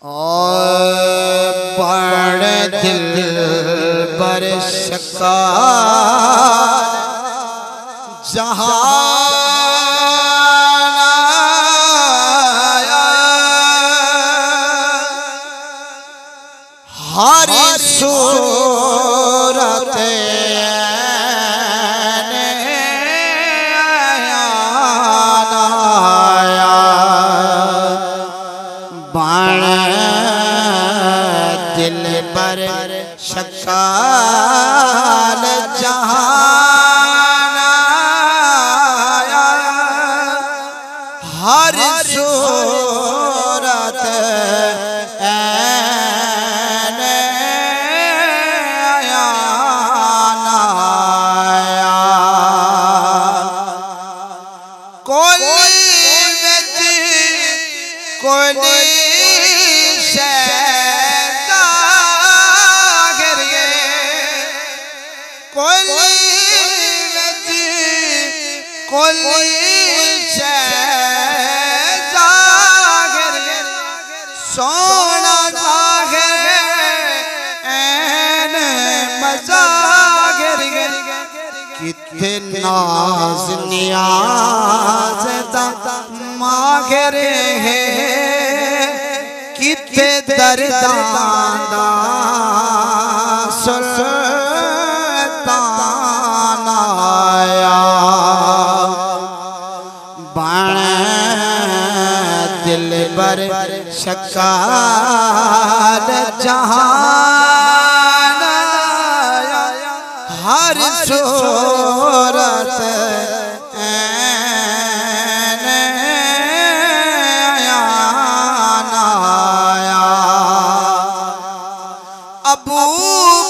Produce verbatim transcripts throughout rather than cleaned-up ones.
او بݨ دلبر شکار جہان آیا، ہر صورت عین آیا۔ بݨ دلبر شکار جہان آیا، ہر صورت عین عیان آیا۔ کل وچ کل شے ظاہر ہے، کل وچ کل شے ظاہر ہے، سوہݨا ظاہر ہے، عین مظاہر ہے۔ کتھے ناز نیاز دا ماہر ہے، کتھے درداں دا سلطان آیا۔ بݨ دلبر شکار جہان آیا، ہر صورت عین عیان آیا۔ ابو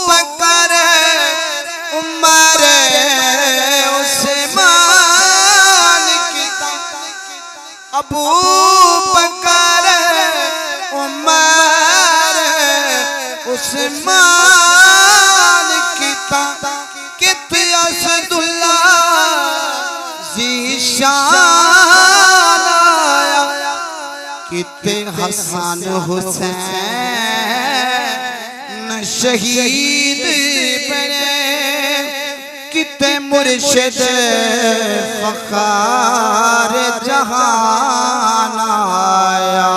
بکر، عمر، عثمان کیتا، ابو بکر، عمر، عثمان کیتا، کت اسداللہ ذیشان آیا، کت حسن حسین شہید بݨے، کت مرشد فخار جہان آیا۔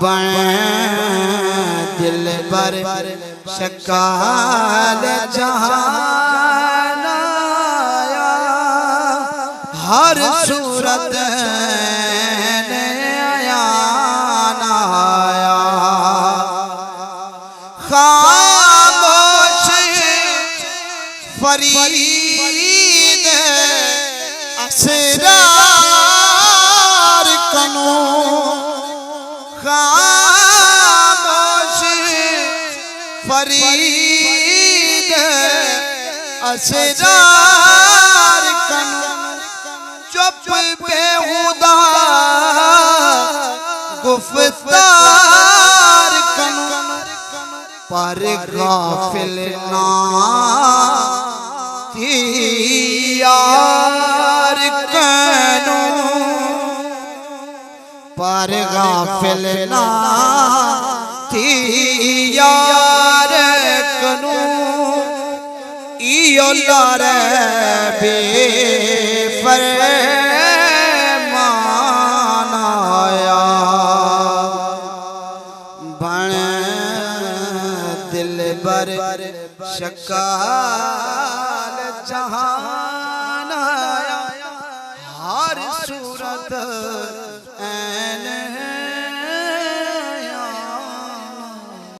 بݨ دلبر شکار جہان آیا، ہر صورت عین عیان آیا۔ خاموش فرید اسرار کنوں، خاموش فرید اسرار کنوں، چپ بیہودہ گفتار کنوں، پر غافل نہ تھی یار کنوں، پر غافل نہ تھی یار کنوں، ایہو لار بے فرمان آیا۔ بݨ دلبر شکار جہان آیا، ہر صورت